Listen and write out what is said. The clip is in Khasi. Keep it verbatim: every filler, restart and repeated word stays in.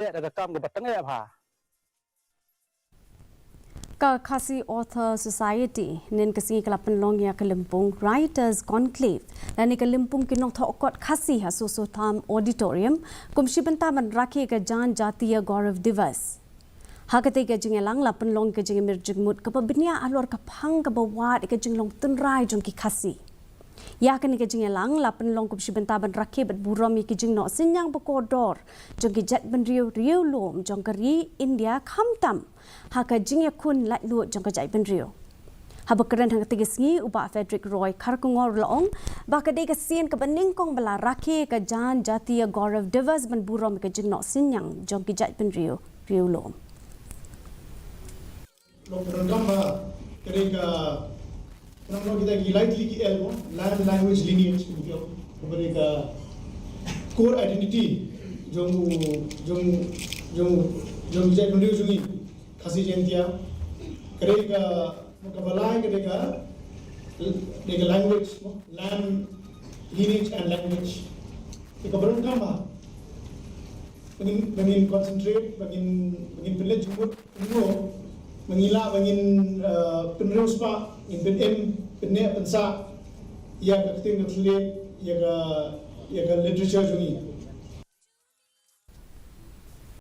leh da ka kam kaba tyngeh bha. Ka Khasi Author Society hynnin ka sngi ka la pynlong ïa ka lympung Writers Conclave lane ka lympung ki nongthoh kot Khasi ha Soso Tham Auditorium kum shi bynta ban rakhe ka Janjatiya Gaurav Diwas. Ha katei ka jingïalang la pynlong ka jingïamir jingmut kaba bniah halor ka phang kaba wad ïa ka jinglong tynrai jong ki Khasi. Ïa kane ka jingïalang la pynlong kum shi bynta ban rakhe bad burom ïa ki jingnoh synñiang ba kordor jong ki jaitbynriew riewlum jong ka ri India khamtam ha ka jingïakhun laitluid jong ka jaitbynriew. Haba kren ha katei ka sngi u Bah Frederick Roy Kharkongor u la ong ba ka dei ka sien kaba nyngkong ba la rakhe ka Janjatiya Gaurav Diwas ban burom ïa ka jingnoh synñiang jong ki jaitbynriew riewlum. Long pyndonkam ba ka dei ka pyndonkam kita ki lai tylli ki L mo, land, language, lineage, kaba dei ka core identity jong u jong jong jong jaitbynriew jong ngi Khasi Jaiñtia. Ka dei ka kaba lai ka dei ka dei ka language mo, land, lineage and language. Te ka pyndonkam ba ngin ba ngin concentrate ba ngin ba ngin pynleit jingmut kumno ba ngin lah ba ngin pynriewspah ngin pynim pynneh pynsah ïa ka ktien ka thylliej ïa ka ïa ka literature jong ngi.